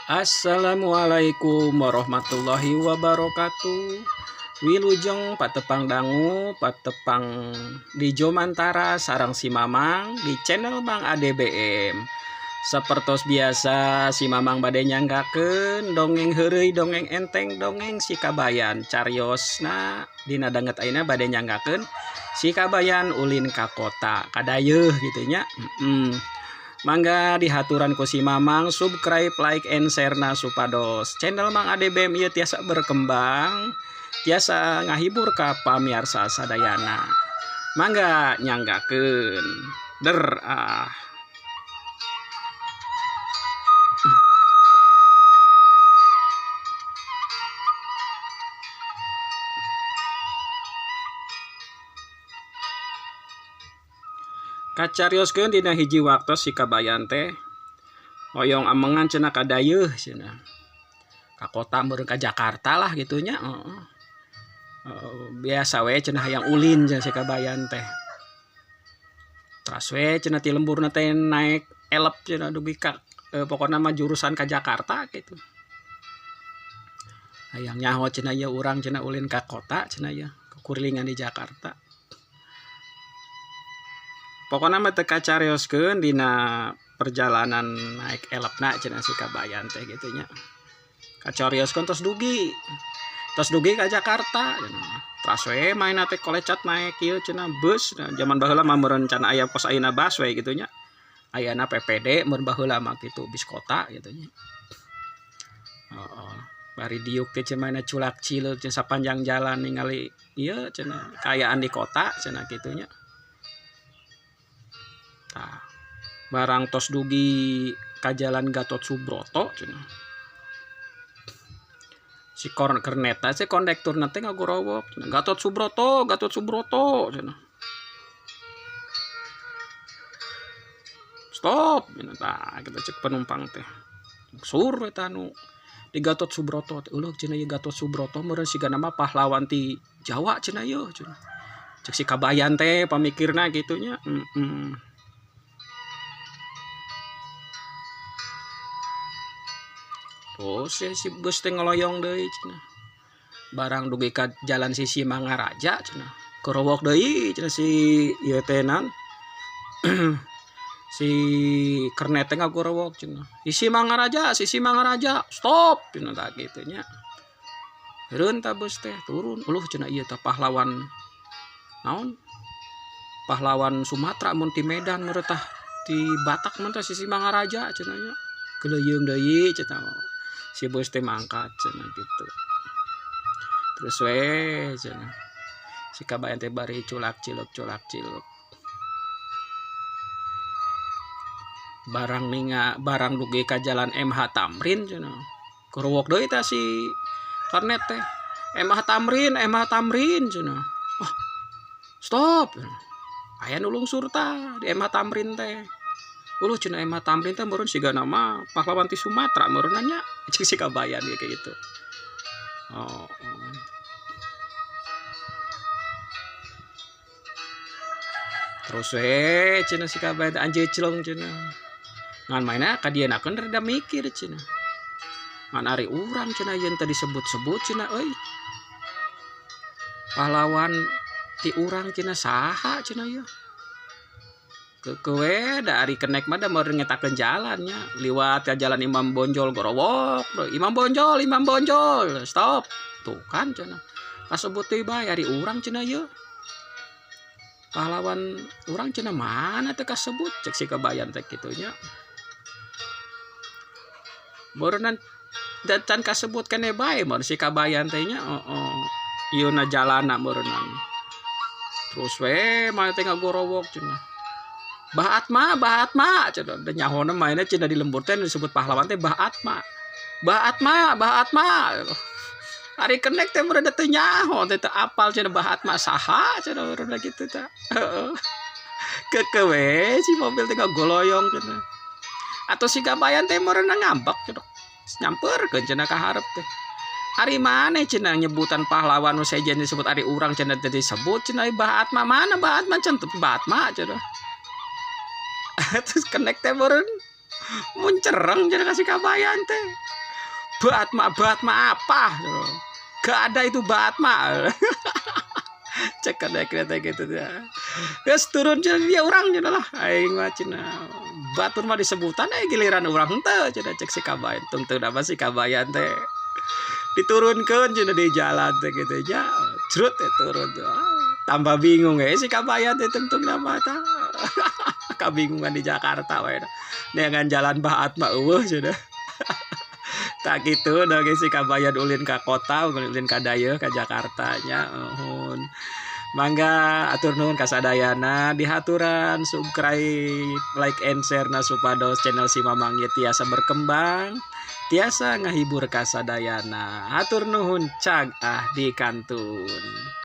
Assalamualaikum warahmatullahi wabarakatuh. Wilujeng patepang dangu patepang di Jomantara sareng si Mamang di channel Mang ADBM. Sapertos biasa si Mamang bade nyanggakeun dongeng heureuy, dongeng enteng, dongeng si Kabayan. Cariosna dina danget ayeuna bade nyanggakeun si Kabayan ulin ka kota kadayeuh gitu nya. Mangga dihaturan ku si Mamang subscribe, like, and share na supados channel Mang ADBM ieu tiasa berkembang, tiasa ngahibur ka pamiarsa sadayana. Mangga nyanggakeun der ah. Kacarioskeun dina hiji waktos si Kabayan teh hoyong amengan cenah ka dayeuh cenah. Ka kota meureun ka Jakarta lah gitu nya, heeh. Biasa we cenah hayang ulin cenah si Kabayan teh. Teras we cenah ti lemburna teh naek elep cenah dugi ka pokona mah jurusan ka Jakarta gitu. Hayang nyaho cenah ieu urang cenah ulin ka kota cenah ieu, kukurilingan di Jakarta. Pokona mah teu kacarioskeun dina perjalanan naik elepna cenah si Kabayan teh gitu nya. Kacarioskeun tos dugi. Tos dugi ka Jakarta cenah. Teras we maena teh kolecat naek ieu cenah bus. Nah, jaman baheula mah meureun can aya pos ayeuna bus we gitu nya. Ayana PPD mun baheula mah kitu bis kota gitu nya. Heeh. Bari diuk teh cenah maena culak cileuk cenah sapanjang jalan ningali ieu cenah kaayaan di kota cenah kitu nya. Tah, barang tos dugi ka jalan Gatot Subroto cenah. Si kernetna si kondekturna teh ngagorowok, Gatot Subroto, Gatot Subroto cenah. Stop cenah tah kitu cek penumpang teh. Sur eta nu di Gatot Subroto teh, eueuh cenah ieu Gatot Subroto meureun sigana mah pahlawan ti Jawa cenah ieu cenah. Cek si Kabayan teh pamikirna kitu nya. Terus ya, si bus teh ngeloyong deui cenah. Barang dugi ka jalan Sisi Mangaraja cenah. Kerowok deui cenah si ieu teh nan. Si kernet teh ngagorowok cenah. Sisi Mangaraja, Sisi Mangaraja, stop cenah tah kitu nya. Eureun tah bus teh turun. Uluh cenah ieu tah pahlawan naon? Pahlawan Sumatera mun ti Medan meureun tah ti Batak mun teh Sisi Mangaraja cenah nya. Keleuyeung deui cenah. Si bus teh mangkat cenah gitu. Terus we cenah. Si Kabayan teh bari culak ciluk culak ciluk. Barang ninga barang dugi ka jalan MH Tamrin cenah. Kerowok deui tah si kernet teh. MH Tamrin, MH Tamrin cenah. Wah, stop. Aya nu lungsur tah di MH Tamrin teh. Uluh cenah MH Tamrin teh meureun sigana mah pahlawan ti Sumatera meureun nya. Cek si Kabayan ge kayak gitu. Oh. Terus we cenah si Kabayan teh anjeuclong cenah. Ngan maena ka dienakeun rada mikir cenah. Ngan ari urang cenah yen teh disebut-sebut cenah euy. Pahlawan ti urang cenah saha cenah ieu. Keukeuh we da ari kenek mah da meureun ngetakeun jalan nya. Liwat ka jalan Imam Bonjol gorowok. Imam Bonjol, Imam Bonjol, stop. Tuh kan cenah. Kasebut deui bae ari urang cenah ieu. Pahlawan urang cenah mana teh kasebut cek si Kabayan teh kitu nya. Meureunnan can kasebut keneh bae mun si Kabayan teh nya heeh. Ieu na jalana meureunnan. Terus we mah teh ngagorowok cenah. Bah Atma, Bah Atma cenah. Da nyahona maena cenah di lembur teh disebut pahlawan teh Bah Atma. Bah Atma, Bah Atma. Ari kenek teh meureun teu nyaho teh teu apal cenah Bah Atma saha cenah meureun kitu tah. Heeh. Keukeuh we si mobil teh ngagoloyong cenah. Atau si Kabayan teh meureun ngambek cenah. Nyamperkeun cenah ka hareup teh. Ari maneh cenah nyebutan pahlawan nu sejen disebut ari urang cenah teu disebut cenah Bah Atma mana Bah Atma cenah Bah Atma cenah. Terus kenek teh meureun muncereng cenah ka si Kabayan teh. Batma, Batma apa? Gak ada itu Batma. Cek kenek teh gitu ya. Geus turun cenah dia, urang cenah lah, aing mah cenah batur mah disebutan eh giliran urang henteu cenah, cek si Kabayan. Tungtungna mah si Kabayan teh diturunkeun cenah di jalan teh gitu nya, crut teh turun. Tambah bingung eh si Kabayan teh, tungtungna mah tah kabingungan di Jakarta we, neangan jalan Bah Atma euweuh cenah. Tah kitu da si Kabayan ulin ka kota, ulin ka dayeuh ka Jakarta nya. Nuhun, mangga atur nuhun kasadayana, dihaturan subscribe, like and share na supados channel si Mamang ieu tiasa berkembang, tiasa ngahibur kasadayana. Hatur nuhun, cag ah di kantun.